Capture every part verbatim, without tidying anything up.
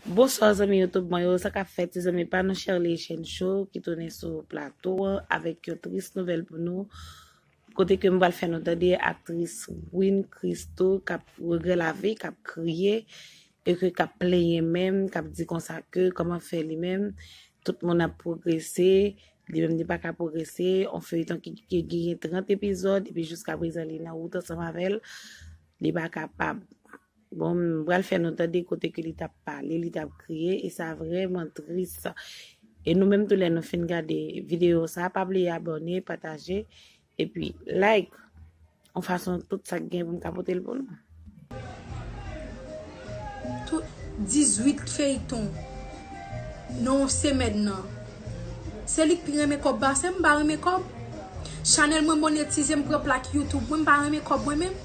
Bonswa zanmi YouTube mwen yo, sa k ap fèt? Se zanmi pa nou Sherley Chen Show ki tounen sou plato an avèk yon tris nouvèl pou nou. Kote ke m pral fè nou tande aktris Win Christou k ap regrè lavi, k ap kriye, e ke k ap plenyen menm, k ap di konsa ke kòman fè li menm, tout moun ap pwogrese, li menm li pa ka pwogrese, yon feyton ki, ki genyen trant epizòd, epi jiska prezan li nan wout ansanm avè l, li pa kapab. Bon, m pral fè nou tande kote ke li t ap pale, li t ap kriye, e sa vrèman tris. E nou menm tou lè nou fin gade videyo sa, pa bliye abòne, pataje, epi like. Yon fason tout sa k gen pou m ka pote l pou nou. Tout dizuit feyton nan yon semèn nan. Se li k pi renmen kòb pase m, m pa renmen kòb. Chanèl mwen monetize, m pran plak YouTube mwen, m pa renmen kòb mwen menm.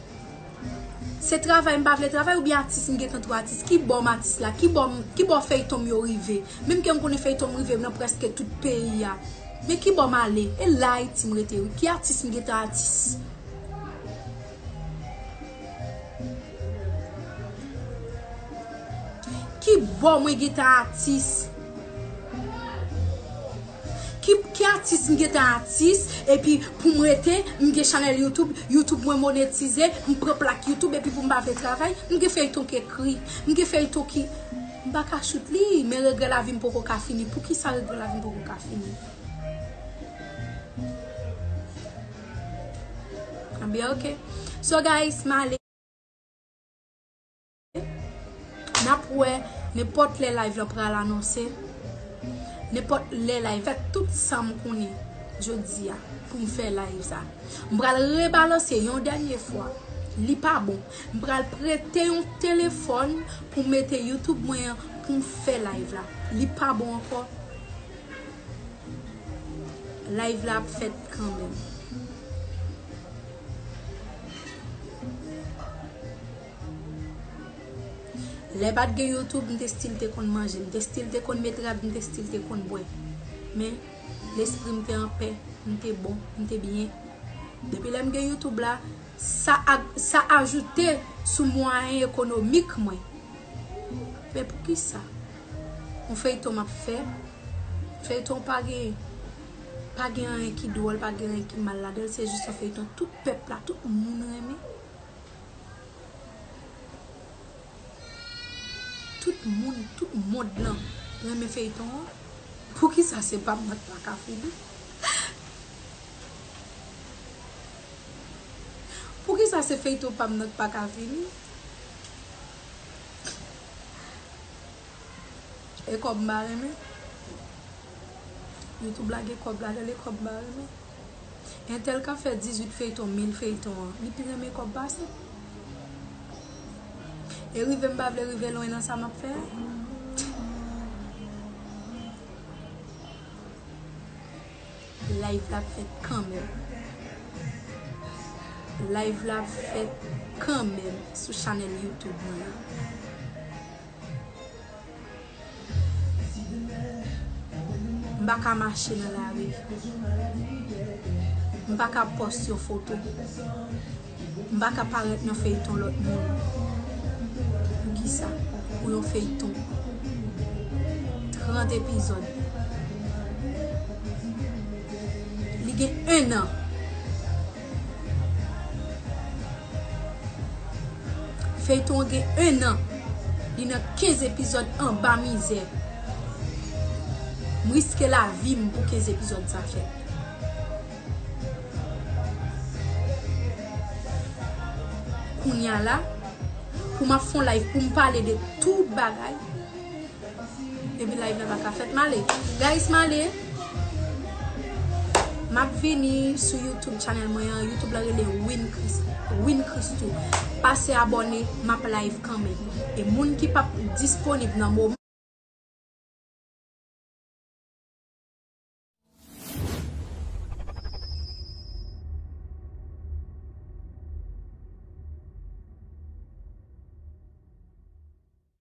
Se travay m pa vle travay oubyen atis m gentan twò atis? Ki bò m atis la? Ki bò m, ki bò feyton m yo rive? Menm ke m konnen feyton m rive nan prèske tout peyi a. Men ki bò m ale? E la Ayiti m rete wi. Ki atis m gentan atis? Ki bò mwen gentan atis? Ki, ki atis m gentan atis? Epi pou m rete, m gen chanèl YouTube, YouTube mwen monetize, m pran plak YouTube, epi pou m pa vle travay, m gen feyton k ekri, m gen feyton ki, m pa ka chout li, men regrè lavi m poko ka fini. Poukisa regrè lavi m poko ka fini? Anbyen, ok. So, guys, m ale. N ap wè nenpòt lè live la pral anonse. Nenpòt lè live, fè tout sa m konnen jodi a pou m fè live sa. M pral rebalanse yon dènye fwa. Li pa bon. M pral prete yon telefòn pou m mete YouTube mwen an pou m fè live la. Li pa bon ankò. Live la ap fèt kanmenm. Lè pa t gen YouTube, m te still te konn manje, m te still te konn met rad, m te still te konn bwè. Men, lespri m te anpè, m te bon, m te byen. Depi lè m gen YouTube la, sa, sa ajoute sou mwayen ekonomik mwen. Men poukisa? Yon feyton m ap fè. Feyton pa gen, pa gen anyen ki dwòl, pa gen anyen ki mal ladan l. Se jis yon feyton tout pèp la, tout moun renmen. Tout moun, tout mond lan renmen feyton an. Poukisa se pa m nan k pa ka fini? Poukisa se feyton pa m nan k pa ka fini? E kòb m pa renmen? YouTube lage kòb ladan l, e kòb m pa renmen? Entèl k ap fè dizuit feyton, mil feyton an, li pi renmen kòb pase m. E rive m pa vle rive lwen nan sa m ap fè a. Live la ap fèt kanmenm. Live la ap fèt kanmenm sou chanèl YouTube mwen an. M pa ka mache nan lari. M pa ka pòs yon foto. M pa ka parèt nan feyton lòt moun. Poukisa? Pou yon feyton trant epizòd. Li gen en an. Feyton an gen en an. Li nan kenz epizòd anba mizè. M riske lavi m pou kenz epizòd sa fèt. Kounye a la, pou m ap fè yon live, pou m pale de tout bagay, epi live la pa ka fèt. M ale. Guys, m ale. M ap vini sou YouTube channel mwen an. YouTube la rele Win Chris, Win Christou. Pase abòne, m ap live kanmenm. E moun ki p ap disponib nan moman